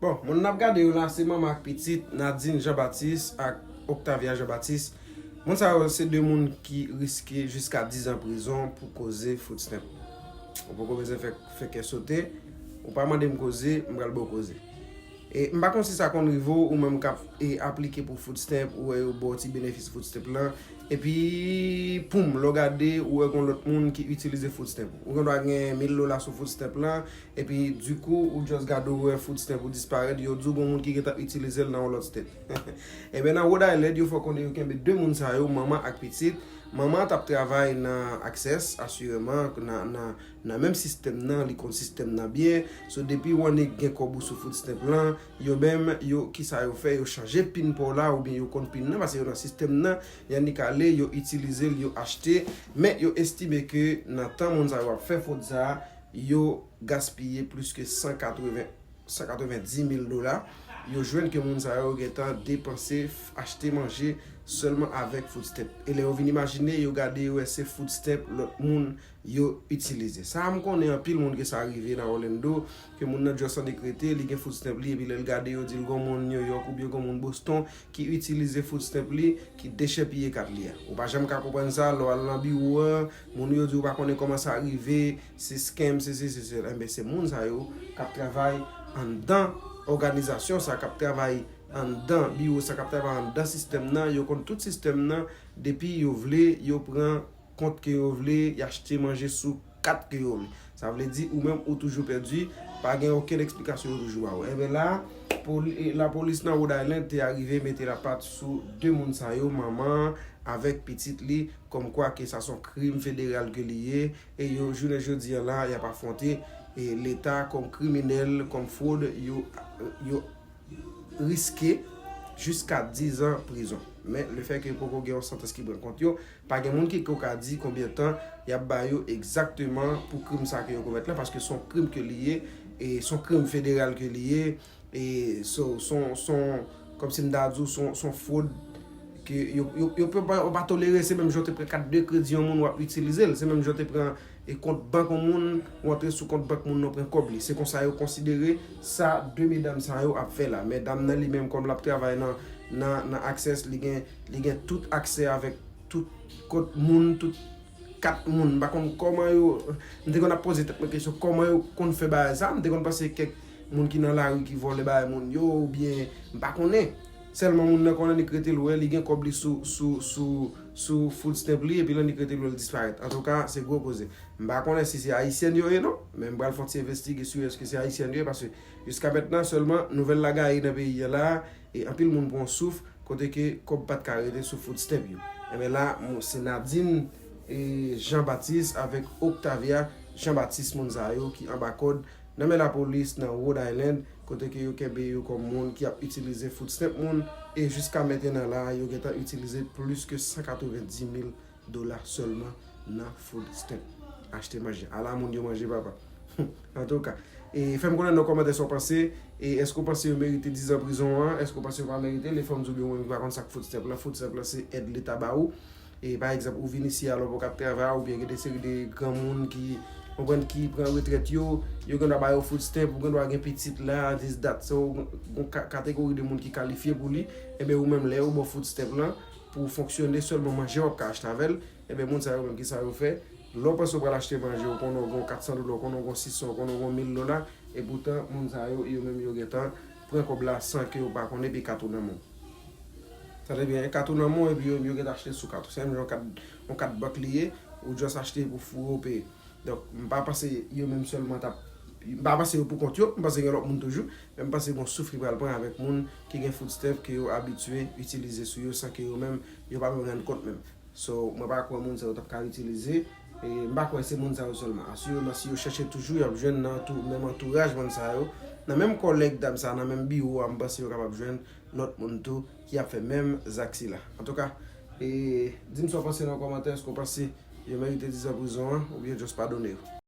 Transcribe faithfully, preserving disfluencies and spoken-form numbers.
Bon, moun n ap gade yo la, se manman ak pitit, Nadine Jean Baptiste ak Octavia Jean Baptiste. Moun sa yo se de moun ki riske jiska diz an prizon pou koze food stamp. Ou poko bezwen fè, fè kè sote, ou pa mande m koze, m pral ba w koze. E m pa konn si sa konn rive w, ou menm k ap e, aplike pou food stamp, ou wè yo ba w ti benefis food stamp lan. Epi, poum, lè w gade, ou wè gon lòt moun ki itilize food stamp ou. Ou gen dwa gen mil dola sou food stamp lan, epi, dikou, ou just gade, ou wè food stamp ou disparèt, yo di w gon moun ki gentan itilize l nan yon lòt state. Ebyen, nan Rhode Island, yo fè konnen yo kenbe de moun sa yo, manman ak pitit. Manman an t ap travay nan Access, asireman, nan, nan, nan menm sistèm nan, li konn sistèm nan byen. So, depi w annik gen kòb ou sou food stamp lan, yo menm, yo, kisa yo fè, yo chanje pin pa w la, oubyen yo konn pin nan, paske yo nan sistèm nan, y annik ale, yo itilize l, yo achte, men yo estime ke nan tan moun sa yo ap fè fwod sa a, yo gaspiye plis ke san katreven, san katrevenndis mil dola, yo jwenn ke moun sa yo gentan depanse, f-, achte manje sèlman avèk food stamp. E lè yo vin imajine, yo gade, yo wè se food stamp lòt moun yo itilize. Sa a, m konnen anpil moun ke sa rive nan Orlando, ke moun nan just annik rete, li gen food stamp li, epi lè l gade, yo di l gon moun New York oubyen gon moun Boston ki itilize food stamp li, ki dechèpiye kat li a. Ou pa janm ka konprann sa, lè w al nan biwo a, moun yo di w pa konnen kòman sa rive, se scam, se sesi, se sela. Enben, se moun sa yo k ap travay anndan òganizasyon sa, k ap travay anndan biwo sa, k ap travay anndan sistèm nan, yo konn tout sistèm nan, depi yo vle, yo pran kont ke yo vle, y achte manje sou kat ke yo vle. Sa vle di, ou menm, ou toujou pèdi, pa gen okenn eksplikasyon yo toujou ba ou. Enben la, poli-, lapolis nan Rhode Island te arive mete lapat sou de moun sa yo, manman an avèk pitit li, kòmkwa ke sa se yon krim federal ke li ye, e yo, jounen jodi a la, y ap afwonte, e, leta kòm kriminèl, kòm fwod, yo, yo riske jiska diz an prizon. Men, lefètke poko gen yon santans ki pran kont yo, pa gen moun ki ko ka di konbyen tan y ap ba yo egzakteman pou krim sa ke yo komèt la, paske se yon krim ke li ye, e se yon krim federal ke li ye, e se, se, se, kòmsi m ta di w, se, se yon fwod ke yo, yo, yo, yo pa, yo pa tolere, se menm jan w te pran kat de kredi yon moun w ap itilize l, se menm jan w te pran e kont bank yon moun, ou antre sou kont bank moun nan, pran kòb li. Se konsa yo konsidere sa de medam sa yo ap fè la. Men dam nan li menm, kòm l ap travay nan, nan, nan Access, li gen, li gen tout aksè avèk tout kont moun, tout kat moun. M pa konn kòman yo, m te konn ap poze tèt mwen kesyon, kòman yo konn fè bagay sa? M te konn panse kèk moun ki nan lari ki vòlè bagay moun yo, oubyen, m pa konnen. Sèlman moun nan konn annik rete l wè, li gen kòb li sou, sou, sou, sou food stamp li, epi l annik rete l wè l disparèt. Antouka, se gwo koze. M pa konnen si se ayisyèn yo ye non, men m pral fè yon ti envestige sou èske se ayisyèn yo ye, paske jiska mentnan sèlman nouvèl la gaye nan peyi a la, e anpil moun pran souf, kote ke kòb pa t ka rete sou food stamp yo. Enben la, m-, se Nadine, e, Jean Baptiste avèk Octavia Jean Baptiste, moun sa yo ki anba kòd nan men lapolis nan Rhode Island, kote ke yo kenbe yo kòm moun ki ap itilize food stamp moun, e jiska mentnan la, yo gentan itilize plis ke san katrevenndis mil dola sèlman nan food stamp. Achte manje. Ala moun yo manje, papa. Antouka, e fè m konnen nan kòmantè sa w panse, e èske w panse yo merite diz an prizon an? Èske w panse yo pa merite? Lè fò m di w byen, ou menm ki pa konn sa k food stamp lan, food stamp lan se èd leta ba ou. E pa egzanp, ou vin isi a, lè w poko ap travay, oubyen gen de seri de granmoun ki, konprann, ki pran retrèt yo, yo gen dwa ba yo food stamp, ou gen dwa gen pitit la, this, that. So, gon ka-, kategori de moun ki kalifye pou li, enben ou menm lè yo ba w food stamp lan, pou w fonksyone sèlman manje w ap ka achte avè l, enben moun sa yo menm ki sa yo fè? Lè w panse w pral achte manje, ou konnen w gen kat san dola, ou konnen w gen sis san, ou konnen w gen mil dola, epoutan moun sa yo, yo menm yo gentan pran kòb la san ke w pa konnen, epi kat ou nan men w. Tande byen, kat ou nan men w, epi yo, yo gentan achte sou kat ou. Se menm jan yon kat, yon kat bank li ye, ou just achte pou foure w peye. Donk, m pa panse yo menm sèlman t ap, m pa panse yo pou kont yo, m panse gen lòt moun toujou, men m panse gen yon souf ki pral pran avèk moun ki gen food stamp ke yo abitye itilize sou yo san ke yo menm, yo pa menm rann kont menm. So, mwen pa kwè moun sa yo t ap ka itilize, e m pa kwè se moun sa yo sèlman. Asireman, si yo chèche toujou, y ap jwenn nan tou, menm antouraj moun sa yo, nan menm kòlèg dam sa, nan menm biwo a, m panse yo kapab jwenn lòt moun tou ki ap fè menm zak sila. Antouka, e, di m sa w panse nan kòmantè, èske w panse yo merite diz an prizon an, oubyen just padone yo?